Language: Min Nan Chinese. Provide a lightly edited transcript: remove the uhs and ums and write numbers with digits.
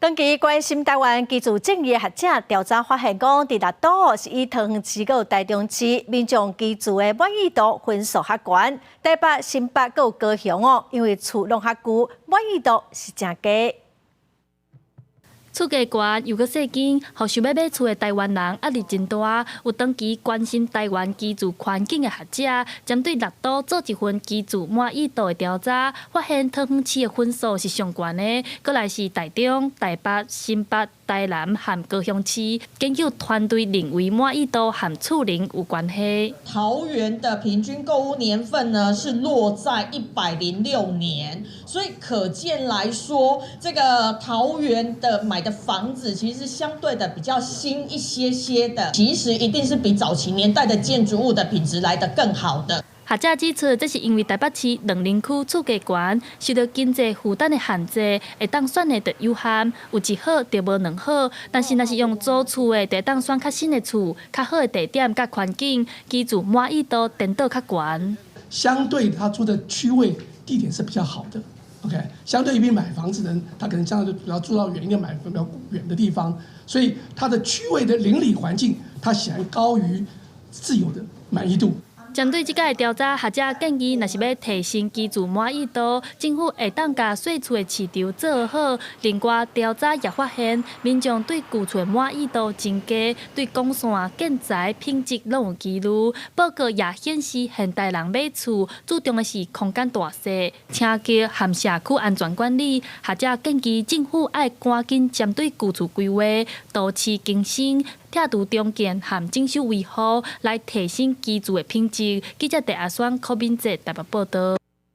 長期關心台灣居住正義的學者調查發現，講佇六都是以桃園市佮台中市民眾居住的滿意度分數較懸，台北、新北閣有高雄哦，因為厝攏較舊，滿意度是誠低。厝價懸又閣稅金，予想欲買厝的台灣人壓力真大。有長期關心台灣居住環境的學者，針對六都做一份居住滿意度的調查，發現桃園市的分數是上懸的，閣來是台中、台北、新北、台南和高雄市。研究團隊認為滿意度和厝齡有關係。桃園的平均購屋年份呢是落在106年，所以可見來說，這個桃園的買的房子其實相對的比較新一些些的，其實一定是比早期年代的建築物的品質來得更好的。學者指出，這是因為台北市兩林區厝價懸，受著經濟負擔的限制，會當選的就有限，有一好就無兩好。但是，若是用租厝的，就會當選較新的厝、較好的地點佮環境，居住滿意度顛倒較懸。相對他住的區位地點是比較好的。OK，相對於買房子的人，他可能相對比較住到遠一點，買比較遠的地方，所以他的區位的鄰里環境，他顯然高於自有的滿意度。針對這個調查，學者建議，若是欲提升居住滿意度，政府會當共細厝的市場做好。另外，調查也發現，民眾對舊厝的滿意度真低，對管線、建材品質攏有疑慮。報告也顯示，現代人買厝注重的是空間大細、清潔和社區安全管理。學者建議政府愛趕緊針對舊厝規劃、都市更新、拆除重建和整修維護，來提升居住的品質。記者鄭阿雙、柯敏哲台北報導。